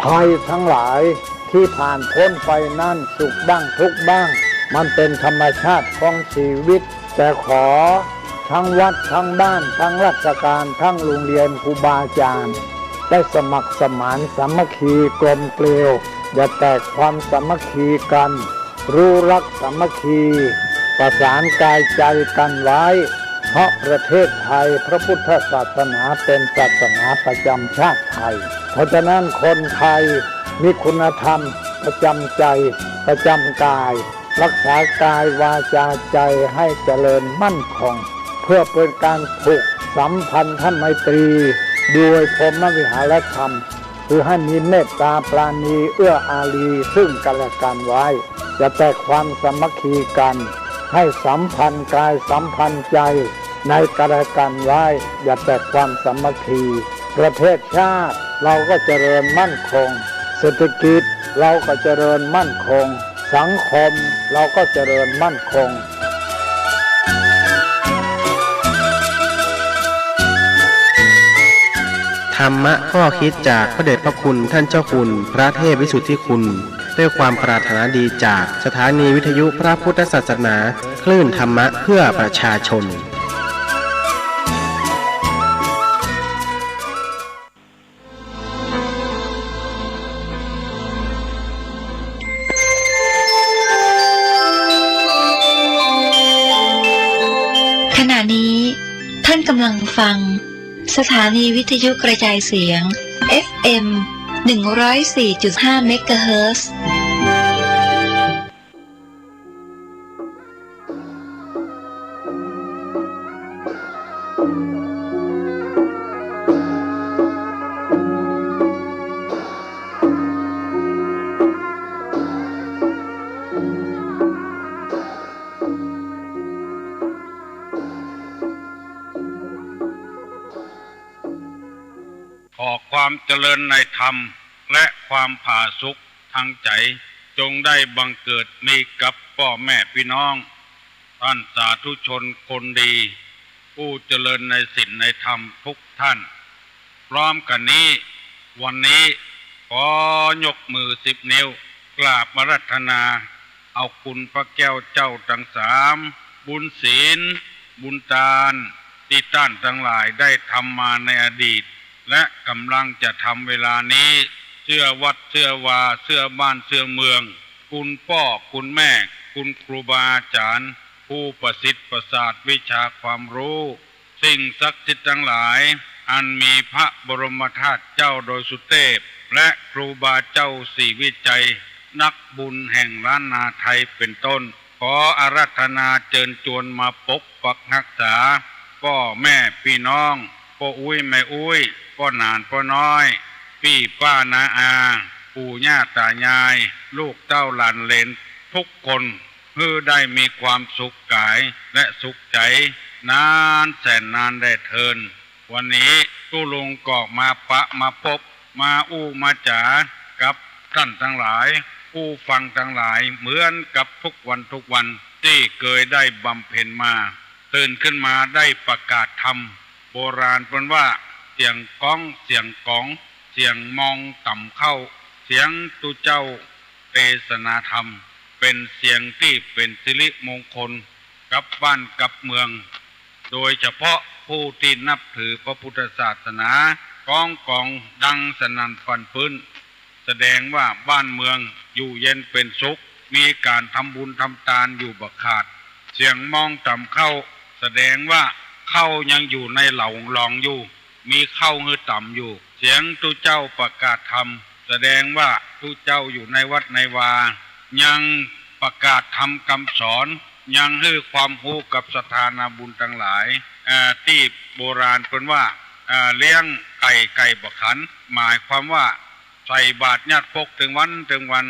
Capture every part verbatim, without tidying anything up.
ภัยทั้งหลายที่ผ่านพ้นไปนั้น สุขบ้างทุกข์บ้าง มันเป็นธรรมชาติของชีวิต แต่ขอทั้งวัดทั้งบ้านทั้งราชการทั้งโรงเรียนครูบาอาจารย์ ได้สมัครสมานสามัคคีกลมเกลียว อย่าแตกความสามัคคีกัน รู้รักสามัคคี ประสานกายใจกันไว้ เพราะประเทศไทยพระพุทธศาสนาเป็นศาสนาประจำชาติไทย เพราะฉะนั้นคนไทยมีคุณธรรมประจำใจประจำกาย รักษากายวาจาใจให้เจริญมั่นคง เพื่อเป็นการผูกสัมพันธไมตรีโดยพรหมวิหารธรรม คือให้มีเมตตาปราณีเอื้ออารีซึ่งกันและกันไว้ อย่าแตกความสามัคคีกัน ให้สัมพันธ์กายสัมพันธ์ใจในกันและกันไว้ อย่าแตกความสามัคคี ประเทศชาติเราก็เจริญมั่นคง เศรษฐกิจเราก็เจริญมั่นคง สังคมเราก็เจริญมั่นคง ธรรมะข้อคิดจากพระเดชพระคุณท่านเจ้าคุณพระเทพวิสุทธิคุณ ด้วยความปรารถนาดีจากสถานีวิทยุพระพุทธศาสนา คลื่นธรรมะเพื่อประชาชน ขณะนี้ท่านกำลังฟังสถานีวิทยุกระจายเสียง เอฟเอ็ม หนึ่งร้อยสี่จุดห้า เมกะเฮิรตซ์ ขอความเจริญในธรรมและความผาสุกทางใจ๋ จงได้บังเกิดมีกับป้อแม่ปี้น้อง ต้านสาธุชนคนดี ผู้เจริญในศีลในธรรมทุกท่าน พร้อมกั๋นนี้ วันนี้ขอยกมือสิบนิ้ว กราบอาราธนา เอาคุณพระแก้วเจ้าตังสาม บุญศีล บุญตาน ตี้ต้านตังหลายได้ทำมาในอดีต และก่ำลังจะทำเวลานี้ เสื้อวัดเสื้อวา เสื้อบ้านเสื้อเมือง คุณป้อคุณแม่ คุณครูบาอาจ๋ารย์ ผู้ประสิทธิ์ประสาทวิชาความฮู้ สิ่งศักดิ์สิทธิ์ตังหลาย อันมีพระบรมธาตุเจ้าดอยสุเตพ และครูบาเจ้าศรีวิชัย นักบุญแห่งล้านนาไทยเป๋นต้น ขออาราธนาเจิญจวนมาปกปักฮักษา ป้อแม่ปี้น้อง ป้ออุ๊ยแม่อุ๊ย ป้อหนานป้อน้อย ปี้ป้าน้าอา ปู่ย่าต๋ายาย ลูกเต้าหลานเหลนทุกคน หื้อได้มีความสุขก๋ายและสุขใจ๋ นานแสนนานแลเทิน วันนี้ตุ๊ลุงก็มาปะมาปบ มาอู้มาจ๋ากับต้านตังหลาย ผู้ฟังตังหลาย เหมือนกับทุกวันทุกวันตี้เกยได้บำเพ็ญมา ตื่นขึ้นมาได้ประกาศธรรม โบราณเปิ้นว่า เสียงก๊อง เสียงก๋อง เสียงมองต่ำเข้า เสียงตุ๊เจ้าเตสนาธรรม เป๋นเสียงตี้เป๋นสิริมงคลกับบ้านกับเมือง โดยเฉพาะผู้ตี้นับถือพระพุทธศาสนา ก๊องก๋องดังสนั่นฟั่นปื๊น แสดงว่าบ้านเมืองอยู่เย็นเป๋นสุข มีก๋านทำบุญทำตานอยู่บ่ขาด เสียงมองต่ำเข้า แสดงว่าข้าวยังอยู่ในเหลาหลองอยู่ มีข้าวหื้อต๋ำอยู่ เสียงตุ๊เจ้าประกาศธรรม แสดงว่าตุ๊เจ้าอยู่ในวัดในวา ยังประกาศธรรมกำสอน ยังหื้อความฮู้กับศรัทธานาบุญตังหลาย เอ่อ ตี้โบราณเปิ้นว่า เอ่อ เลี้ยงไก่ไก่บ่ขัน หมายความว่าใส่บาตรญาติปกเถิงวันเถิงวัน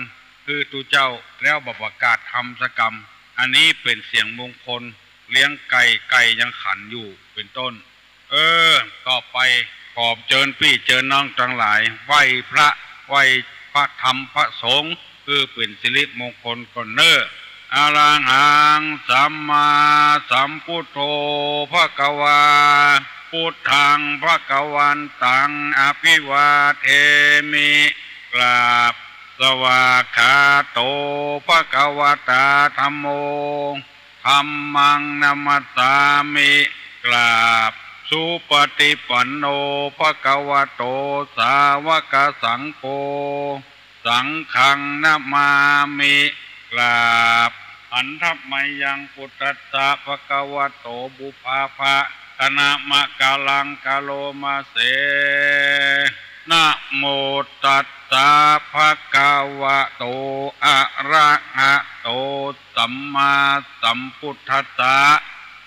หื้อตุ๊เจ้า แล้วบ่ประกาศธรรมสักกำ อันนี้เป๋นเสียงมงคล เลี้ยงไก่ไก่ยังขันอยู่ เป๋นต้น เออ ต่อไปขอเจิญปี้เจิญน้องตังหลาย ไหว้พระ ไหว้พระธรรมพระสงฆ์ เปื้อเป๋นสิริมงคลก่อนเน่อ อะระหังสัมมาสัมพุทโธภะคะวา พุทธังภะคะวันตัง อะภิวาเทมิ กราบ สวากขาโต ภะคะวะตา ธัมโม ธัมมัง นะมัสสามิ กราบ สุปะฏิปันโน ภะคะวะโต สาวะกะสังโฆ สังฆัง นะมามิ กราบ หันทะมะยัง พุทธัสสะ ภะคะวะโต ปุพพะ คะนะมะกะลัง กะโรมะเส นะโมตัสสะ ภะคะวะโต อะระหะโต สัมมาสัมพุทธัสสะ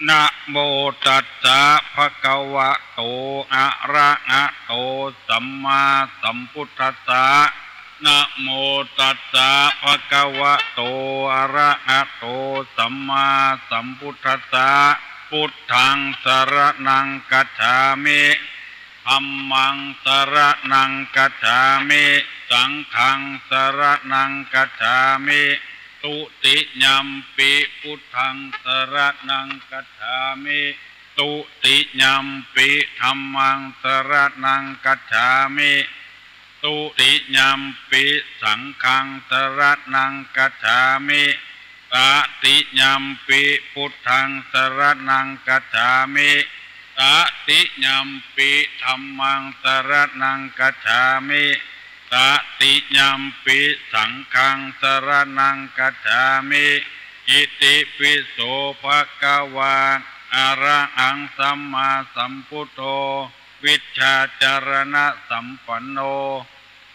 นะโมตัสสะ ภะคะวะโต อะระหะโต สัมมาสัมพุทธัสสะ นะโมตัสสะ ภะคะวะโต อะระหะโต สัมมาสัมพุทธัสสะ พุทธัง สะระณัง กัจฉามิ ธัมมัง สะระณัง กัจฉามิ สังฆัง สะระณัง กัจฉามิ ทุติยัมปิ พุทธัง สะระณัง กัจฉามิ ทุติยัมปิ ธัมมัง สะระณัง กัจฉามิ ทุติยัมปิ สังฆัง สะระณัง กัจฉามิ ตติยัมปิ พุทธัง สะระณัง กัจฉามิ ตติยัมปิ ธัมมัง สะระณัง กัจฉามิ ตติยัมปิ สังฆัง สะระณัง กัจฉามิ อิติปิโส ภะคะวา อะระหัง สัมมาสัมพุทโธ วิชชาจารณะสัมปันโน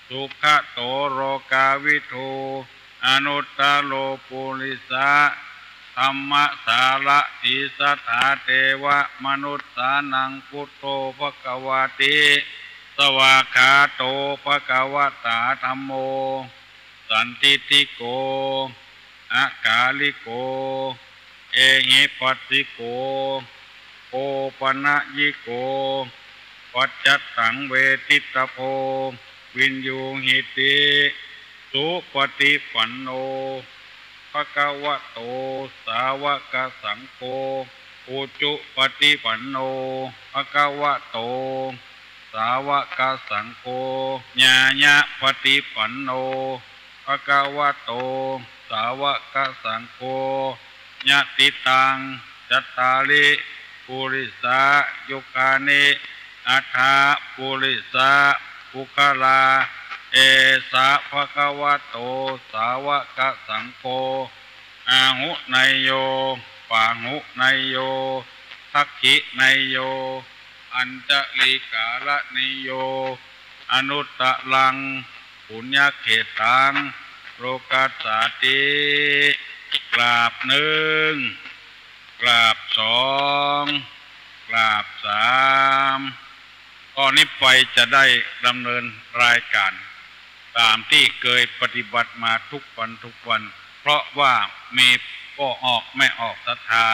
สุขะโต โลกาวิทู อนุตตะโร ปุริสะ ธัมมะสาระถี สัตถาเทวะมนุสสานัง พุทโธ ภะคะวาติ สวากขาโต ภะคะวะตา ธัมโม สันทิฏฐิโก อะกาลิโก เอหิปัสสิโก โอปะนะยิโก ปัจจัตตัง เวทิตะโพ วินยูหิติ สุปะฏิปันโน ภะคะวะโต สาวะกะสังโฆ อุจุปะฏิปันโน ภะคะวะโต สาวะกะสังโฆ ญาญะปะฏิปันโน ภะคะวะโต สาวะกะสังโฆ ยะติตัง จัตตาริ ปุริสา ยุคานิ อัฏฐะ ปุริสะ ปุคคลา เอสะ ภะคะวะโต สาวะกะสังโฆ อาหุเนยโย ปาหุเนยโย ทักขิเนยโย อัญชลีกาละเนยโย อนุตตะรัง ปุญญะเขตตัง โลกัสสาติ กราบหนึ่ง กราบสอง กราบสาม ตอนนี้ไปจะได้ดำเนินรายการ ต๋ามตี้เกยปฏิบัติมาทุกวันทุกวัน เพราะว่ามีป้อออกแม่ออกศรัทธา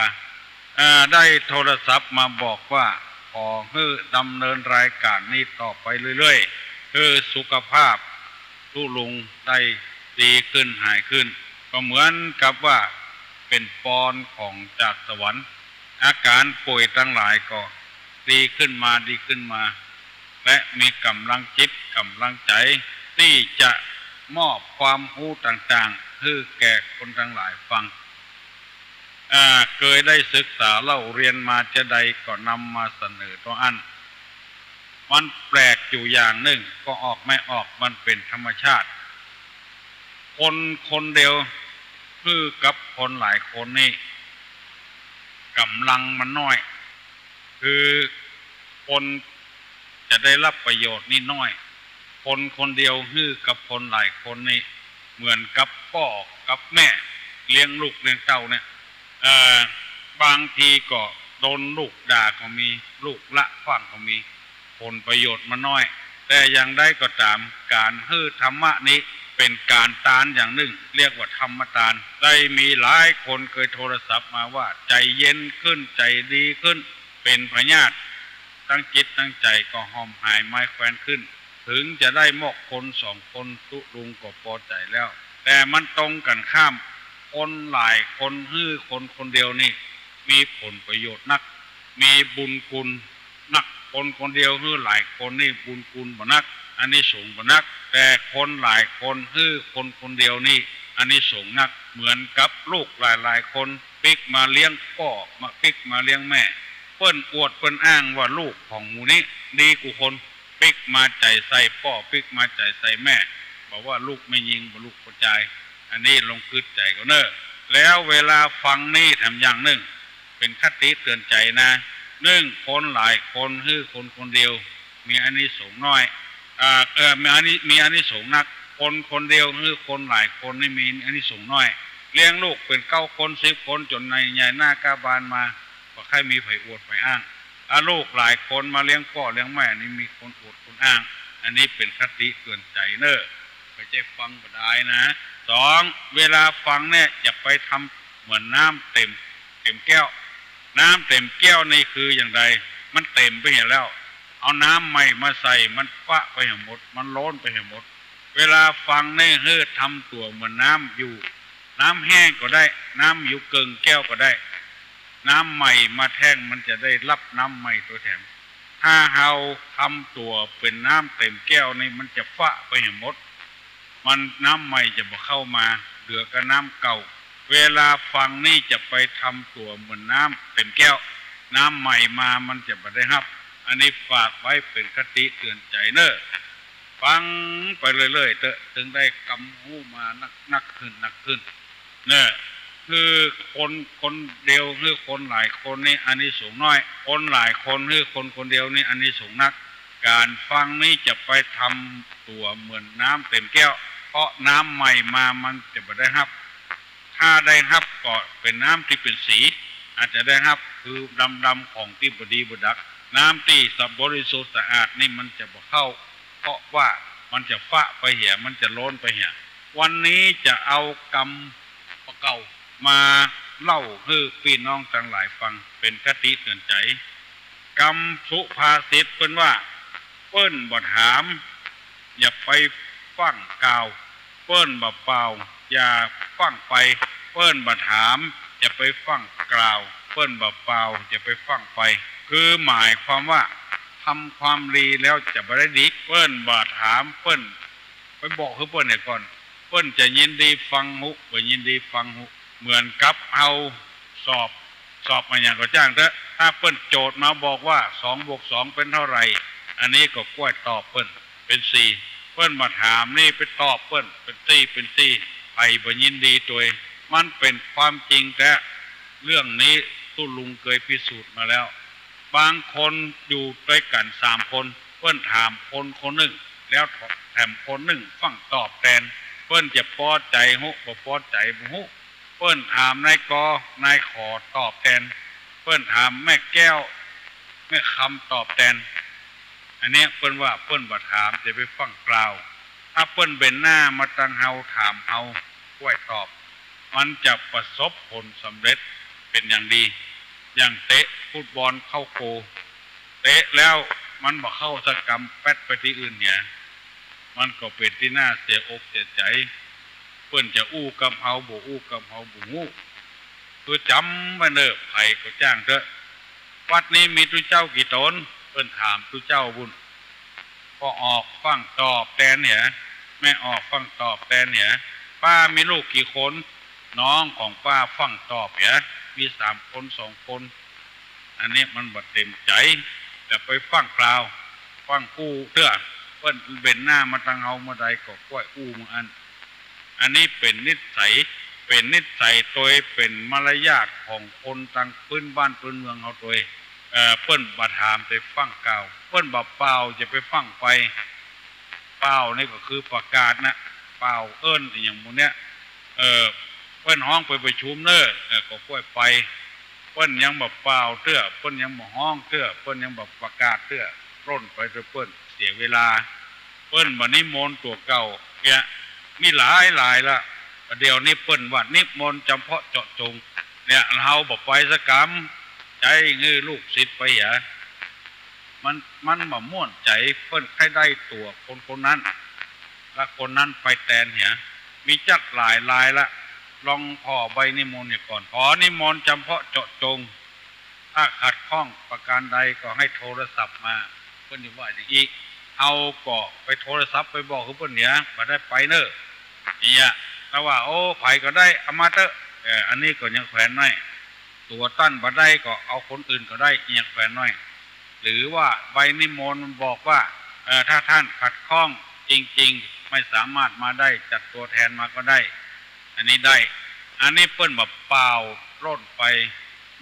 อ่า ได้โทรศัพท์มาบอกว่า ขอหื้อดำเนินรายการนี้ต่อไปเรื่อยๆ หื้อสุขภาพตุ๊ลุงได้ดีขึ้นหายขึ้น ก็เหมือนกับว่าเป๋นปอนของจากสวรรค์ อาก๋านป่วยตังหลายก็ดีขึ้นมา ดีขึ้นมา และมีก๋ำลังจิตก๋ำลังใจ๋ตี้จะมอบความฮู้ต่างๆ หื้อแก่คนตังหลายฟัง อ่า เกยได้ศึกษาเล่าเรียนมาจาใดก็นำมาเสนอเต้าอั้น มันแปลกอยู่อย่างนึ่ง ก็ออกไม่ออก มันเป๋นธรรมชาติ คนคนเดียวหื้อกับคนหลายคนนี่ ก๋ำลังมันน้อย คือคนจะได้รับประโยชน์นี่น้อย คนคนเดียวหื้อกับคนหลายคนนี่ เหมือนกับป้อกับแม่เลี้ยงลูกเลี้ยงเต้าเนี่ย เอ่อ บางทีก็โดนลูกด่าก็มี ลูกละขว้างก็มี ผลประโยชน์มันน้อย แต่อย่างใดก็ต๋าม ก๋านหื้อธรรมะนี้เป๋นก๋านตานอย่างนึ่ง เรียกว่าธรรมตาน ได้มีหลายคนเกยโทรศัพท์มาว่า ใจ๋เย็นขึ้น ใจ๋ดีขึ้น เป๋นพยาธิ ตึงจิตตึงใจ๋ก็ห่อมหายไม้แควนขึ้น เถิงจะได้มอกคนสองคนตุ๊ลุงก็ปอใจ๋แล้ว แต่มันตรงกั๋นข้าม คนหลายคนหื้อคนคนเดียวนี่ มีผลประโยชน์นัก มีบุญคุณนัก คนคนเดียวหื้อหลายคนนี่บุญคุณบ่นัก อานิสงส์บ่นัก แต่คนหลายคน หื้อคนคนเดียวนี่ อานิสงส์นัก เหมือนกับลูกหลายๆ คน ปิ๊กมาเลี้ยงป้อ มาปิ๊กมาเลี้ยงแม่ เปิ้นอวดเปิ้นอ้างว่าลูกของหมู่นี้ดีกู้คน ปิ๊กมาใจ๋ใส่ป้อ ปิ๊กมาใจ๋ใส่แม่ บ่ว่าลูกแม่ญิง บ่ลูกผู้จาย อันนี้ลองกึ๊ดใจ๋ก่อนเน่อ แล้วเวลาฟังนี่แถมอย่างนึ่ง เป๋นคติเตื๋อนใจ๋นะ นึ่ง คนหลายคน หื้อคนคนเดียว มีอานิสงส์น้อย อ่า เอ่อ มีอานิ มีอานิสงส์นัก คนคนเดียว หื้อคนหลายคนนี่มีอานิสงส์น้อย เลี้ยงลูกเป๋นเก้าคน สิบคน จ๋นใหญ่ ใหญ่หน้ากล้าบานมา บ่ใค่มีใผอวดใผอ้าง อาลูกหลายคนมาเลี้ยงป้อเลี้ยงแม่นี่มีคนอวดคนอ้าง อันนี้เป๋นคติเตื๋อนใจ๋เน่อ ไปใจ้ฟังบ่ดายนะ สอง เวลาฟังเนี่ยอย่าไปทำเหมือนน้ำเต๋ม เต๋มแก้ว น้ำเต๋มแก้วนี่คืออย่างใด มันเต๋มไปเหียแล้ว เอาน้ำใหม่มาใส่ มันฟะไปเหียหมด มันล้นไปเหียหมด เวลาฟังนี่หื้อทำตั๋วเหมือนน้ำอยู่ น้ำแห้งก็ได้ น้ำอยู่เกิ่งแก้วก็ได้ น้ำใหม่มาแทน มันจะได้ฮับน้ำใหม่ตวยแถม ถ้าเฮาทำตั๋วเป๋นน้ำเต๋มแก้วนี่ มันจะฟะไปเหียหมด มัน น้ำใหม่จะบ่เข้ามา เหลือก้าน้ำเก่า เวลาฟังนี่จะไปทำตั๋วเหมือนน้ำเต๋มแก้ว น้ำใหม่มามันจะบ่ได้ฮับ อันนี้ฝากไว้เป๋นคติเตื๋อนใจ๋เน่อ ฟังไปเรื่อยๆ เต๊อะ ตึงได้กำฮู้มานักๆ ขึ้น นักขึ้น เน่อ คือคนคนเดียว คือคนหลายคนนี่อานิสงส์น้อย คนหลายคน คือคนคนเดียวนี่อานิสงส์นัก ก๋านฟังนี่จะไปทำตั๋วเหมือนน้ำเต๋มแก้ว เพราะน้ำใหม่มามันจะบ่ได้ฮับ ถ้าได้ฮับก็เป๋นน้ำตี้เป๋นสี อาจจะได้ฮับ คือดำๆ ของตี้บ่ดีบ่ดัก น้ำตี้สะ บริสุทธิ์สะอาดนี่มันจะบ่เข้า เพราะว่ามันจะฟะไปเหีย มันจะล้นไปเหีย วันนี้จะเอากำบ่าเก่ามาเล่าหื้อปี้น้องตังหลายฟัง เป๋นคติเตื๋อนใจ๋ กำสุภาษิตเปิ้นว่า เปิ้นบ่ถาม อย่าไปฟั่งกล่าว เปิ้นบ่ป่าว อย่าฟั่งไป เปิ้นบ่ถาม อย่าไปฟั่งกล่าว เปิ้นบ่ป่าว อย่าไปฟั่งไป คือหมายความว่า ทำความดีแล้วจะบ่ได้ดี เปิ้นบ่ถาม เปิ้นไปบอกหื้อเปิ้นเหียก่อน เปิ้นจะยินดีฟังฮู้ บ่ยินดีฟังฮู้ เหมือนกับเฮาสอบ สอบอะหยังก็จ้างเต๊อะ ถ้าเปิ้นโจทย์มาบอกว่า สองบวกสองเป๋นเท่าไหร่ อันนี้ก็ก้วยตอบเปิ้น เป๋นสี่ เปิ้นบ่ถามนี่ไปตอบเปิ้น เป๋นสี่ เป๋นสี่ ใผบ่ยินดีตวย มันเป๋นความจริงแต๊ เรื่องนี้ตุ๊ลุงเกยพิสูจน์มาแล้ว บางคนอยู่ตวยกั๋นสามคน เปิ้นถามคนคนนึ่ง แล้วแถมคนนึ่งฟั่งตอบแตน เปิ้นจะปอใจ๋ฮู้ บ่ปอใจ๋บ่ฮู้ เปิ้นถามนายก นายขอตอบแตน เปิ้นถามแม่แก้ว แม่คำตอบแตน อันเนี้ยเปิ้นว่าเปิ้นบ่ถาม จะไปฟั่งกล่าว ถ้าเปิ้นเบนหน้ามาตังเฮาถามเฮา ก้วยตอบ มันจะประสบผลสำเร็จเป๋นอย่างดี อย่างเตะฟุตบอลเข้าโกล เตะแล้วมันบ่เข้าสักกำ แป๊ดไปตี้อื่นเหีย มันก็เป๋นตี้น่าเสียอกเสียใจ๋ เปิ้นจะอู้กำเฮาบ่อู้กำเฮาบ่ฮู้ คือจ๋ำไว้เน่อ ใผก็จ้างเต๊อะ วัดนี้มีตุ๊เจ้ากี่ต๋น เปิ้นถามตุ๊เจ้าบุญ ป้อออกฟั่งตอบแตนเหีย แม่ออกฟั่งตอบแตนเหีย ป้ามีลูกกี่คน น้องของป้าฟั่งตอบเหีย มีสามคนสองคน อันนี้มันบ่เต๋มใจ๋ จะไปฟั่งกล่าว ฟั่งอู้เตื้อ เปิ้นเบนหน้ามาตังเฮาเมื่อใดก็ก้วยอู้เมื่ออั้น อันนี้เป๋นนิสัย เป๋นนิสัยตวย เป๋นมารยาทของคนตังพื้นบ้านพื้นเมืองเฮาตวย เอ่อ เปิ้นบ่ถามจะฟั่งกล่าว เปิ้นบ่ป่าวจะไปฟั่งไป ป่าวนี่ก็คือประกาศนะ ป่าวเอิ้นอะหยังหมู่เนี้ย เอ่อ เปิ้นฮ้องไปประชุมเน่อ เอ่อ ก็ก้วยไป เปิ้นยังบ่ป่าวเตื้อ เปิ้นยังบ่ฮ้องเตื้อ เปิ้นยังบ่ประกาศเตื้อ ล่นไปเตื้อเปิ้น เสียเวลา เปิ้นบ่นิมนต์ตั๋วเก่า เนี่ย มีหลายหลายละ เดี๋ยวนี้เปิ้นว่านิมนต์จ๋ำเพาะเจาะจง เนี่ย เฮาบ่ไปสักกำ ใจ๊หื้อลูกศิษย์ไปเหีย มัน มันบ่ม่วนใจ๋ เปิ้นใค่ได้ตั๋วคนคนนั้น และคนนั้นไปแตนเหีย มีจักหลายรายละ ลองผ่อใบนิมนต์เหียก่อน ขอนิมนต์จ๋ำเพาะเจาะจง ถ้าขัดข้องประการใดก็ให้โทรศัพท์มา เปิ้นจะว่าอย่างอี้ เฮาก็ไปโทรศัพท์ไปบอกหื้อเปิ้นเหีย บ่ได้ไปเน่อ เหีย แต่ว่า โอ้ ใผก็ได้ เอามาเต๊อะ เออ อันนี้ก็ยังแขวนไว้ ตั๋วต้านบ่ได้ก็เอาคนอื่นก็ได้ ยังแขวนไว้ หรือว่าใบนิมนต์มันบอกว่า เอ่อ ถ้าท่านขัดข้องจริงๆ ไม่สามารถมาได้ จัดตัวแทนมาก็ได้ อันนี้ได้ อันนี้เปิ้นบ่เป่าปล้นไป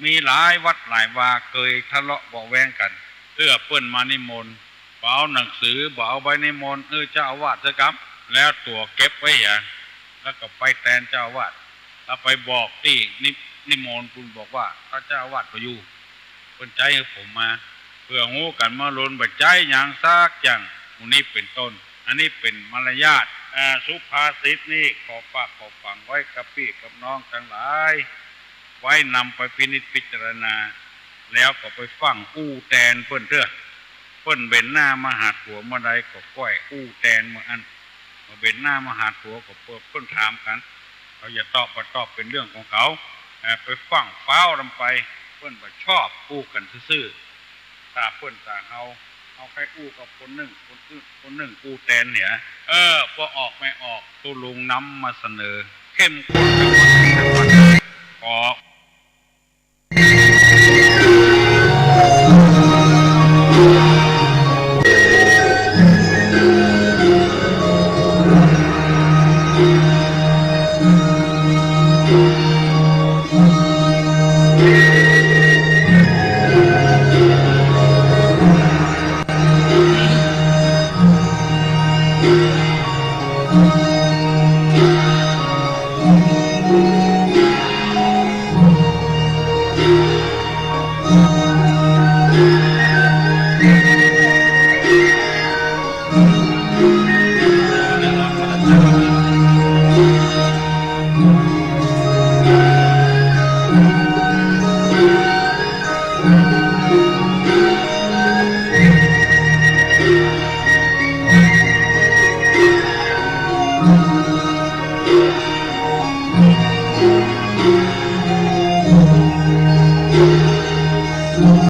มีหลายวัดหลายวาเกยทะเลาะเบาะแว้งกั๋น เตื้อเปิ้นมานิมนต์ บ่เอาหนังสือ บ่เอาใบนิมนต์หื้อเจ้าอาวาสสักกำ แล้วตั๋วเก็บไว้เหีย แล้วก็ไปแตนเจ้าอาวาส แล้วไปบอกตี้นิ นิมนต์ปุ้นบอกว่า ถ้าเจ้าอาวาสบ่อยู่ เปิ้นใจ๊หื้อผมมา เปื้อฮู้กั๋นเมื่อลุน บ่ใจ๊หยังสักอย่าง หมู่นี้เป๋นต้น อันนี้เป๋นมารยาท อ่า สุภาษิตนี่ขอฝากขอฝังไว้กับปี้กับน้องตังหลาย ไว้นำไปพินิจพิจารณา แล้วก็ไปฟั่งอู้แตนเปิ้นเตื้อ เปิ้นเบนหน้ามาหาตั๋วเมื่อใดก็ก้อยอู้แตนเมื่ออั้น เมื่อเบนหน้ามาหาตั๋วก็เปิ้น เปิ้นถามกั๋น เขาจะตอบบ่ตอบเป๋นเรื่องของเขา เอ่อ ไปฟั่งฟ้าวลำไป เปิ้นบ่ชอบอู้กั๋นซื่อๆ ถ้าเปิ้นตางเฮา เฮาใค่อู้กับคนนึ่ง คนนึ่ง คนนึ่งอู้แตนเหีย เออ บ่ออกไม่ออก ตุ๊ลุงนำมาเสนอ เข้มข้นทั้งวันทั้งวัน ขอ